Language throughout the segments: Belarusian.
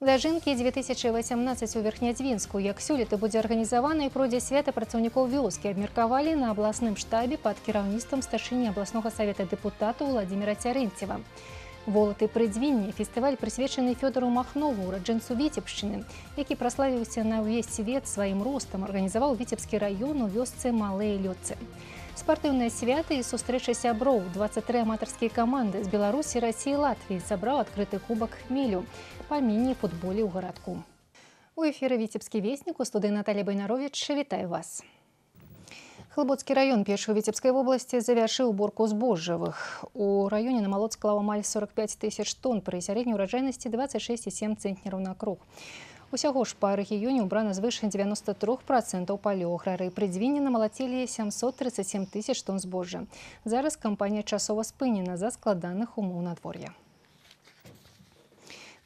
Дажынкі 2018 у Верхнядзвінску, як сёлета будзе арганізавана і пройдзе свята працаўнікоў вёскі, абмеркавалі на абласным штабе пад кіраўніцтвам старшыні абласнога савета дэпутатаў Уладзіміра Цярэнцева. Волаты Прыдзвіння – фестываль, прысвечаны Фёдару Махнову, ураджэнцу Віцебшчыны, які праславіўся на ўвесь свет сваім ростам, арганізаваў Віцебскі раён у вёсцы Малыя Лётцы. Спартыўнае свята і сустрэча сяброў. 23 аматарскія каманды з Беларусі, Расіі, Латвіі сабраў адкрыты кубак Хмелю па міні-футболе ў гарадку. У эфіры «Віцебскі вестнік», у студыі Наталля Байнаровіч. Вітаю вас. Хлыбоцкі раён першай Віцебскай вобласці завяршыў уборку збожжавых. У раёне намалот склаў амаль 45 тысяч тонн пры сярэдняй ураджайнасці 26,7 цэнтнераў на круг. Усяго ж па рэгіёне ўбрана звыш 93% палёў. Аграры Прыдзвіння намалацілі 737 тысяч тонн збожжа. Зараз кампанія часова спынена з-за складаных умоў надвор'я.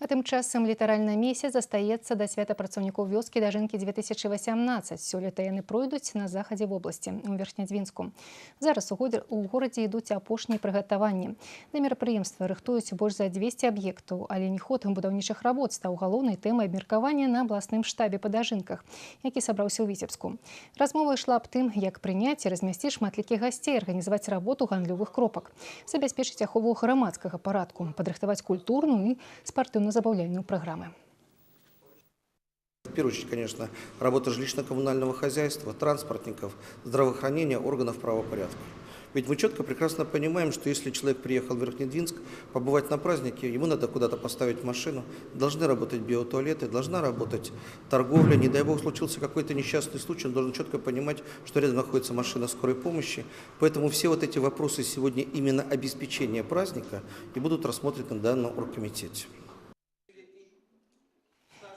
А тым часам літаральна месяц застаецца да свята працаўнікоў вёскі Дажынкі 2018. Сёлета яны пройдуць на захадзе вобласці, у Верхнядзвінску. Зараз у горадзе ідуць апошнія прыгатаванні. На мерапрыемства рыхтуюць больш за 200 аб'ектаў, але не ход будаўнічых работ стаў галоўнай тэмай абмеркавання на абласным штабе па дажынках, які сабраўся ў Віцебску. Размова ішла аб тым, як прыняць і размясціць шматлікіх гасцей, арганізаваць работу гандлёвых кропак, забяспечыць ахову грамадскага парадку, падрыхтаваць культурную і спартыўна-забаўляльную программы. В первую очередь, конечно, работа жилищно-коммунального хозяйства, транспортников, здравоохранения, органов правопорядка. Ведь мы четко, прекрасно понимаем, что если человек приехал в Верхнедвинск побывать на празднике, ему надо куда-то поставить машину, должны работать биотуалеты, должна работать торговля. Не дай бог случился какой-то несчастный случай, он должен четко понимать, что рядом находится машина скорой помощи. Поэтому все вот эти вопросы сегодня именно обеспечения праздника и будут рассмотрены на данном оргкомитете.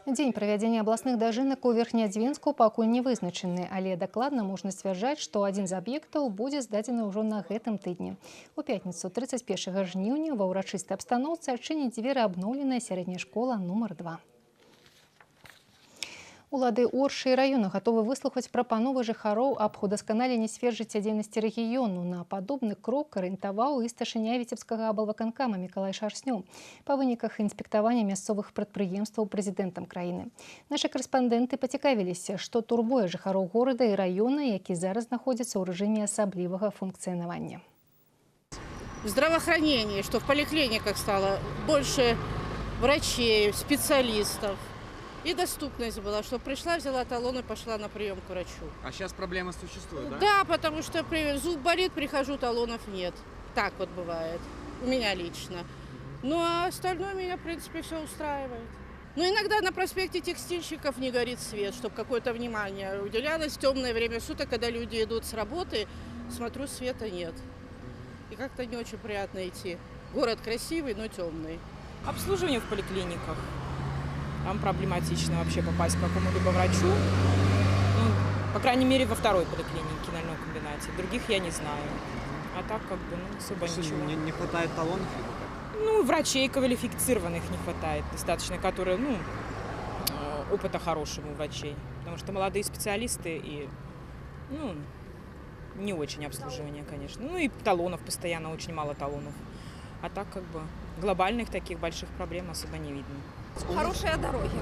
Дзень правядзення абласных дажынак у Верхнядзвінску пакуль не вызначаны, але дакладна можна сцвярджаць, што адзін з аб'ектаў будзе здадзены ўжо на гэтым тыдні. У пятніцу 31 жніўня ва ўрачыстай абстаноўцы адчыніць дзверы абноўленая сярэдняя школа нумар 2. Улады Оршы і раёна гатовы выслухаць прапановы жыхароў аб удасканаленні сфер жыццядзейнасці рэгіёну. На падобны крок арыентаваў і старшыня Віцебскага аблвыканкама Мікалай Шарснёў па выніках інспектавання мясцовых прадпрыемстваў прэзідэнтам краіны. Нашы карэспандэнты пацікавіліся, што турбуе жыхароў горада і раёна, які зараз знаходзіцца ў рэжыме асаблівага функцыянавання. Здравоохранение, что в поликлиниках стало больше врачей, специалистов. И доступность была, что пришла, взяла талон и пошла на прием к врачу. А сейчас проблема существует, да? Да, потому что зуб болит, прихожу, талонов нет. Так вот бывает. У меня лично. Ну, а остальное меня, в принципе, все устраивает. Но иногда на проспекте Текстильщиков не горит свет, чтобы какое-то внимание уделялось. В темное время суток, когда люди идут с работы, смотрю, света нет. И как-то не очень приятно идти. Город красивый, но темный. Обслуживание в поликлиниках. Там проблематично вообще попасть к какому-либо врачу. Ну, по крайней мере, во второй поликлинике на льняном комбинате. Других я не знаю. А так, как бы, ну, особо ничего. Не хватает талонов либо как? Ну, врачей квалифицированных не хватает достаточно, которые, ну, опыта хорошего у врачей. Потому что молодые специалисты и, ну, не очень обслуживание, конечно. Ну, и талонов постоянно, очень мало талонов. А так, как бы, глобальных таких больших проблем особо не видно. Хорошие дороги,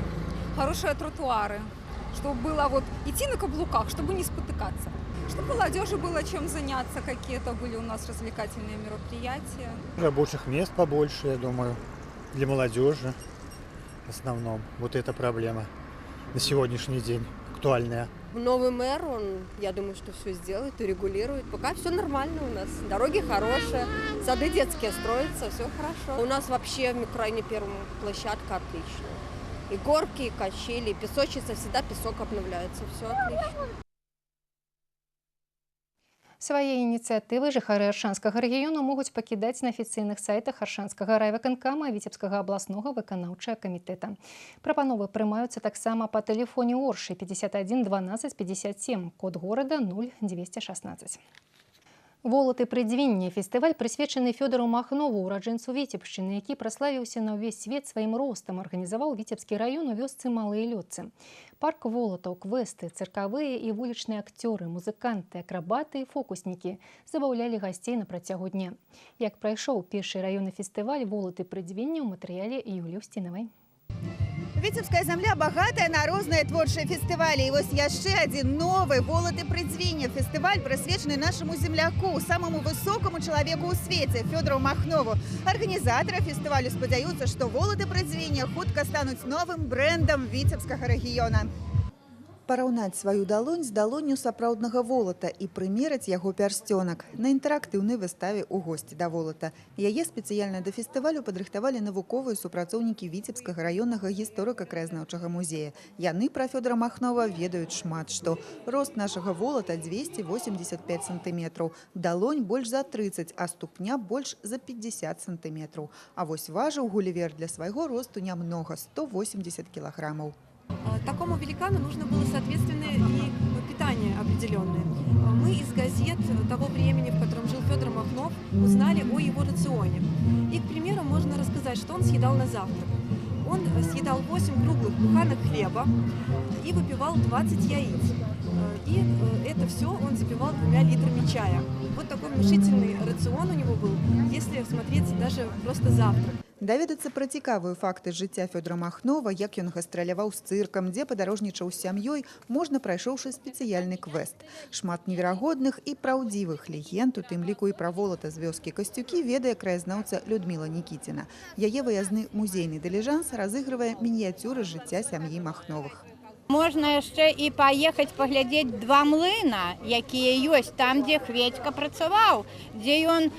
хорошие тротуары, чтобы было вот идти на каблуках, чтобы не спотыкаться, чтобы молодежи было чем заняться, какие-то были у нас развлекательные мероприятия. Рабочих мест побольше, я думаю, для молодежи в основном. Вот эта проблема на сегодняшний день актуальная. Новый мэр, он, я думаю, что все сделает, урегулирует. Пока все нормально у нас. Дороги хорошие, сады детские строятся, все хорошо. У нас вообще в микрорайоне первом площадка отличная. И горки, и качели, и песочница, всегда песок обновляется, все отлично. Свае ініцыятывы жыхары Аршанскага рэгіёну могуць пакідаць на афіцыйных сайтах Аршанскага райвыканкама, Віцебскага абласнога выканаўчага камітэта. Прапановы прымаюцца таксама па тэлефоне Оршы 51 12 57, код горада 0216. Волаты Прыдзвіння – фестываль, прысвечаны Фёдару Махнову, ураджэнцу Віцебшчыны, які праславіўся на ўвесь свет сваім ростам, арганізаваў Віцебскі раён у вёсцы Малыя Лётцы. Парк волатаў, квесты, цыркавыя і вулічныя акцёры, музыканты, акрабаты і фокуснікі забаўлялі гасцей на працягу дня. Як прайшоў першы раённы фестываль «Волаты Прыдзвіння» ў матэрыяле Юліі Усцінавай. Віцебская зямля багатая на розныя творчыя фестывалі. І вось яшчэ адзін новы «Волаты Прыдзвіння» фестываль, прысвечаны нашаму земляку, самаму высокаму чалавеку ў свеце Фёдару Махнову. Арганізатары фестывалю спадзяюцца, што «Волаты Прыдзвіння» хутка стануць новым брэндам віцебскага рэгіёна. Параўнаць сваю далонь з далонню сапраўднага волата і прымераць яго пярсцёнак на інтэрактыўнай выставе «У госці да волата». Яе спецыяльна да фестывалю падрыхтавалі навуковыя супрацоўнікі Віцебскага раённага гісторыка-краязнаўчага музея. Яны пра Фёдара Махнова ведаюць шмат што. Рост нашага волата 285 сантыметраў, далонь больш за 30, а ступня больш за 50 сантыметраў. А вось важыў Гулівер для свайго росту нямнога – 180 кілаграмаў. Такому великану нужно было, соответственно, и питание определенное. Мы из газет того времени, в котором жил Федор Махнов, узнали о его рационе. И, к примеру, можно рассказать, что он съедал на завтрак. Он съедал 8 круглых буханок хлеба и выпивал 20 яиц. И это все он запивал 2 литрами чая. Вот такой внушительный рацион у него был, если смотреть даже просто завтрак. Даведацца пра цікавыя факты жыцця Фёдара Махнова, як ён гастраляваў з цыркам, дзе падарожнічаў з сям'ёй, можна, прайшоўшы спецыяльны квест. Шмат неверагодных і праўдзівых легенд, у тым ліку і пра волата з вёскі Касцюкі, ведае краязнаўца Людміла Нікіціна. Яе выязны музейны дыліжанс разыгрывае мініяцюры жыцця сям'і Махновых. Можна яшчэ і паехаць паглядзець два млына, якія ёсць там, дзе Хведька працаваў, дзе ён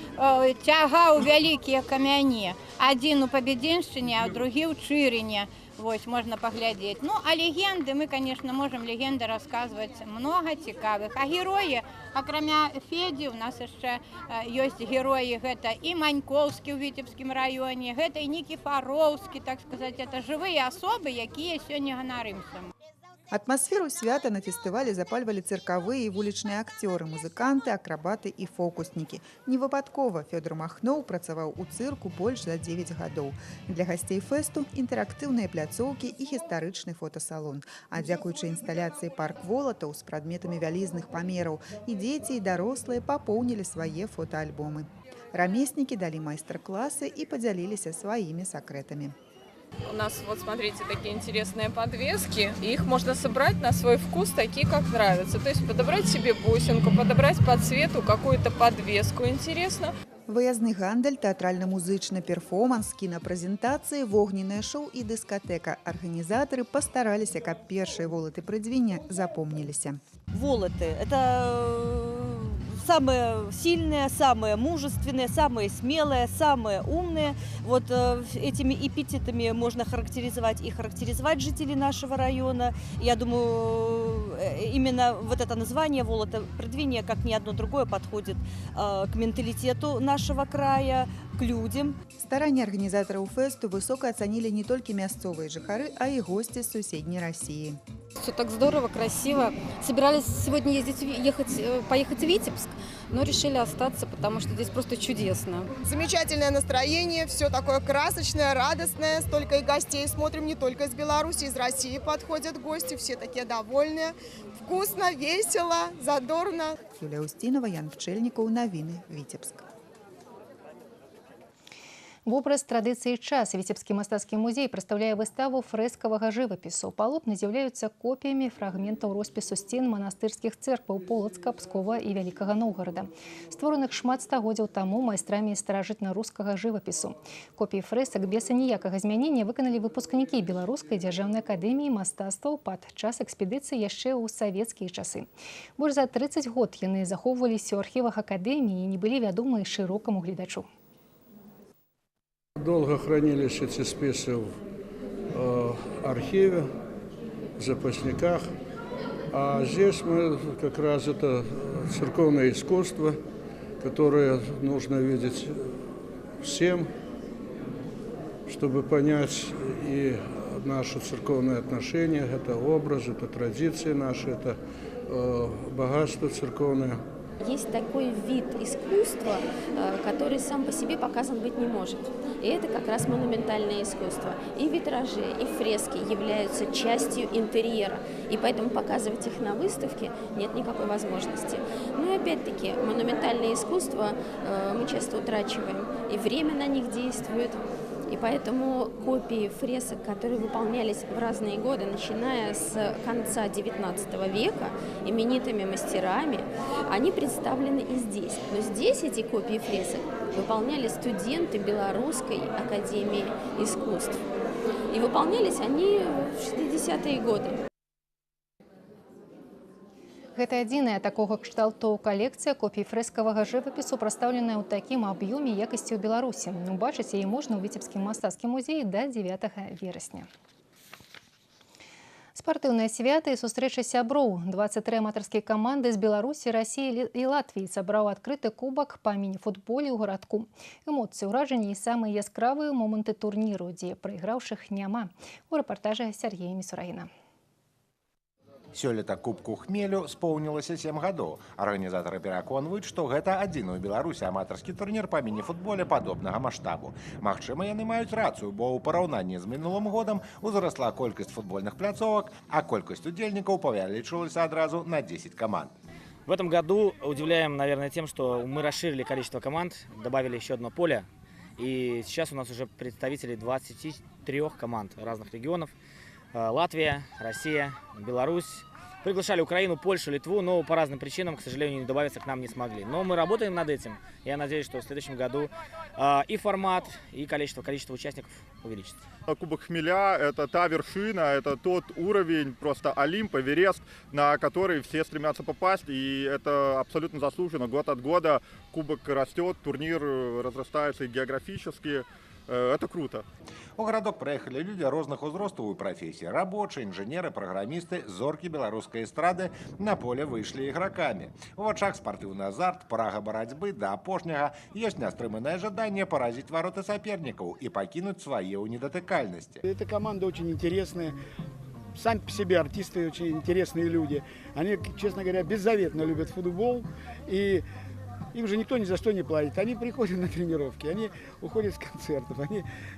цягаў вялікія камяні. Адзін у Пабедзіншчыне, а другі ў Чырыне. Вось, можна паглядзець. Ну, а легенды, мы, конечно, можам легенды расказваць многа цікавых. А героі, акрамя Федзі, у нас яшчэ ёсць героі, гэта і Манькоўскі ў Віцебскім раёне, гэта і Нікіфароўскі, так сказаць, это жывыя асобы, якія сёння ганарымся. Атмасферу свята на фестывале запальвалі цыркавыя і вулічныя акцёры, музыканты, акрабаты і фокуснікі. Невыпадкова Фёдар Махноў працаваў у цырку больш за 9 гадоў. Для гасцей фэсту інтэрактыўныя пляцоўкі і гістарычны фотасалон. А дзякуючы інсталяцыі парк волатаў з прадметамі вялізных памераў і дзеці, і дарослыя папоўнілі свае фотаальбомы. Рамеснікі далі майстар-класы і падзяліліся сваімі сакрэтамі. У нас, вот смотрите, такие интересные подвески. Их можно собрать на свой вкус, такие, как нравится. То есть подобрать себе бусинку, подобрать по цвету какую-то подвеску интересно. Выязны гандаль, тэатральна-музычны перформанс, кінапрэзентацыі, вогненнае шоу і дыскатэка. Арганізатары пастараліся, каб першыя волаты Прыдзвіння запомніліся. Волаты – это самые сильные, самые мужественные, самые смелые, самые умные. Вот этими эпитетами можно характеризовать и характеризовать жителей нашего района. Я думаю, именно вот это название «Волота Прыдвинья», как ни одно другое, подходит к менталитету нашего края, к людям. Старанні арганізатараў фэсту высока ацанілі не толькі мясцовыя жыхары, а і госці з суседняй Расіі. Все так здорово, красиво. Собирались сегодня поехать в Витебск, но решили остаться, потому что здесь просто чудесно. Замечательное настроение, все такое красочное, радостное. Столько и гостей смотрим, не только из Беларуси, из России подходят гости, все такие довольные. Вкусно, весело, задорно. Юлия Устинова, Ян Пчельников, Новины, Витебск. Вобраз традыцыі час Віцебскі мастацкі музей прадстаўляе выставу фрэскавага жывапісу. Палотны з'яўляюцца копіямі фрагментаў роспісу сцен манастырскіх цэркваў Полацка, Пскова і Вялікага Ноўгарада, створаных шмат стагоддзяў таму майстрамі старажытна-рускага жывапісу. Копіі фрэсак без аніякага змянення выканалі выпускнікі Беларускай дзяржаўнай акадэміі мастацтваў падчас экспедыцыі яшчэ ў савецкія часы. Больш за 30 год яны захоўваліся ў архівах акадэміі і не былі вядомыя шырокаму гледачу. Долго хранились эти списы в архиве, в запасниках. А здесь мы как раз это церковное искусство, которое нужно видеть всем, чтобы понять и наши церковные отношения, это образ, это традиции наши, это богатство церковное. Есть такой вид искусства, который сам по себе показан быть не может. И это как раз монументальное искусство. И витражи, и фрески являются частью интерьера. И поэтому показывать их на выставке нет никакой возможности. Ну и опять-таки, монументальное искусство мы часто утрачиваем. И время на них действует. И поэтому копии фресок, которые выполнялись в разные годы, начиная с конца XIX века, именитыми мастерами, они представлены и здесь. Но здесь эти копии фресок выполняли студенты Белорусской академии искусств. И выполнялись они в 60-е годы. Гэта адзіная такога кшталту калекцыя копій фрэскавага жывапісу, прадстаўленая ў такім аб'ёме якасці ў Беларусі. Убачыць яе можна ў Віцебскім мастацкім музеі да 9 верасня. Спартыўнае свята і сустрэча сяброў. 23 аматарскія каманды з Беларусі, Расіі і Латвіі сабраў адкрыты кубак па міні-футболе ў гарадку. Эмоцыі, ўражанні і самыя яскравыя моманты турніру, дзе прайграўшых няма. У рэпартажы Сергея Місурагіна. Сёлета кубку хмелю споўнілася 7 гадоў. Арганізатары пераконваюць, што гэта адзіны ў Беларусі аматарскі турнір па міні-футболе падобнага маштабу. Магчыма, яны маюць рацыю, бо ў параўнанні з мінулым годам узрасла колькасць футбольных пляцовак, а колькасць удзельнікаў павялічылася адразу на 10 каманд. В этом году удивляем, наверное, тем, что мы расширили количество команд, добавили еще одно поле. И сейчас у нас уже представители 23 команд разных регионов. Латвия, Россия, Беларусь. Приглашали Украину, Польшу, Литву, но по разным причинам, к сожалению, не добавиться к нам не смогли. Но мы работаем над этим. Я надеюсь, что в следующем году и формат, и количество участников увеличится. Кубок Хмеля – это та вершина, это тот уровень, просто Олимп, Эверест, на который все стремятся попасть. И это абсолютно заслуженно. Год от года кубок растет, турнир разрастается и географически. Это круто. У гарадок прыехалі людзі розных узростаў і прафесій. Рабочыя, інжынеры, праграмісты, зоркі беларускай эстрады на поле выйшлі ігракамі. У вачах спартыўны азарт, прага барацьбы да апошняга, ёсць нястрыманае жаданне паразіць вароты сапернікаў і пакінуць свае ў недатыкальнасці. Эта команда очень интересная. Сами по себе артисты очень интересные люди. Они, честно говоря, беззаветно любят футбол. И им же никто ни за что не платит. Они приходят на тренировки, они уходят с концертов.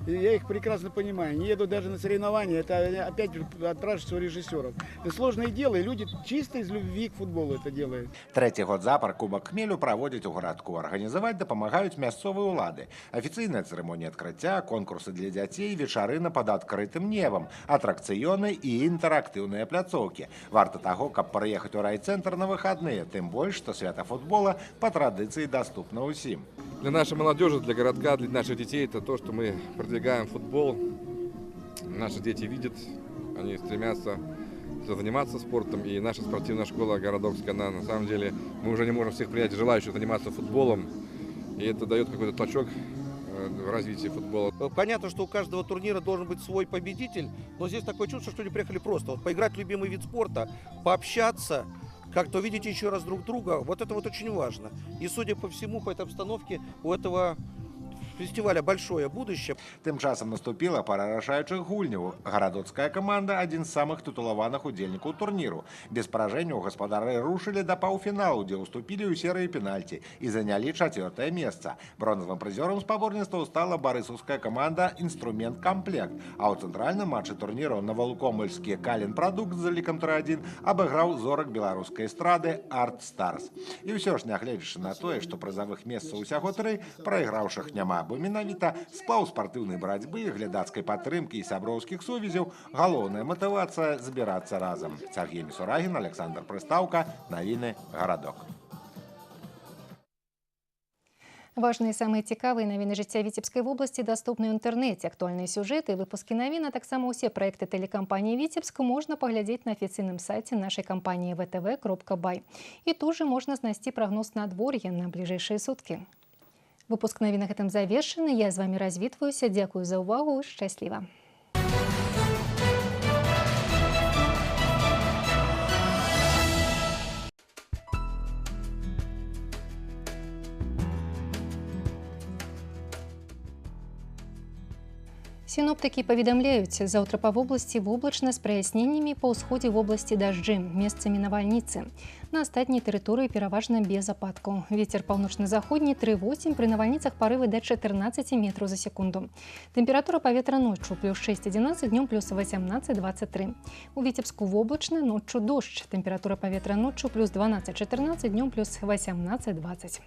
Я их прекрасно понимаю. Они едут даже на соревнования. Это опять же отпрашиваются у режиссеров. Это сложное дело, и люди чисто из любви к футболу это делают. Трэці год запар Кубак Хмелю праводзяць у гарадку. Арганізаваць дапамагаюць мясцовыя ўлады. Афіцыйная цырымонія адкрыцця, конкурсы для дзяцей, вечарына пад адкрытым небам, атракцыёны і інтэрактыўныя пляцоўкі. Варта таго, каб прыехаць у райцэнтр на выхадныя, тым больш, што свята футбола па традыцыі доступно усім. Для нашей молодежи, для городка, для наших детей это то, что мы продвигаем футбол. Наши дети видят, они стремятся заниматься спортом. И наша спортивная школа городокская, она на самом деле, мы уже не можем всех принять желающих заниматься футболом. И это дает какой-то толчок в развитии футбола. Понятно, что у каждого турнира должен быть свой победитель, но здесь такое чувство, что люди приехали просто вот, поиграть в любимый вид спорта, пообщаться, как-то увидеть еще раз друг друга, вот это вот очень важно. И, судя по всему, по этой обстановке, у этого фестиваля большое будущее. Тым часам наступила пара рашаючых гульняў. Гарадоцкая каманда адзін з самых тытулаваных удзельнікаў турніру. Без паражэнняў гаспадары рушылі да паўфіналу, дзе ўступілі ў серыі пенальці і занялі 4-е месца. Бронзавым прызёрам спаборніцтва стала барысаўская каманда «Інструмент Комплект». А ў цэнтральным матчы турніру навалукомельскі «Калінпрадукт» з залікам 3-1 абыграў зорак беларускай эстрады «Арт Старс». І ўсё ж, нягледзячы на тое, што прызавых месцаў усяго 3, прайграўшых няма. Бо менавіта сплаў спартыўнай барацьбы, глядацкай падтрымкі і сяброўскіх сувязяў галоўная матывацыя збірацца разам. Сергей Місурагін, Александр Прыстаўка, навіны «Гарадок». Важныя і самыя цікавыя навіны жыцця Віцебскай вобласці даступны ў інтэрнэце. Актуальныя сюжэты і выпускі навін, а таксама ўсе праекты тэлекампаніі «Віцебск» можна паглядзець на афіцыйным сайце нашай кампаніі vtv.by. І тут жа можна знайсці прагноз надвор'я на бліжэйшыя суткі. Выпуск навін на гэтым завершаны. Я з вами развітваюся. Дзякую за ўвагу. Шчасліва. Сіноптыкі паведамляюць, заўтра па вобласці воблачна з праясненнямі, па ўсходзе вобласці дажджы, месцамі навальніцы. На астатняй тэрыторыі пераважна без ападкаў. Вецер паўночна-заходні 3,8, пры навальніцах парывы да 14 метраў за секунду. Тэмпература паветра ноччу плюс 6,11, днём плюс 18,23. У Віцебску воблачна, ноччу дождж. Тэмпература паветра ноччу плюс 12,14, днём плюс 18,20.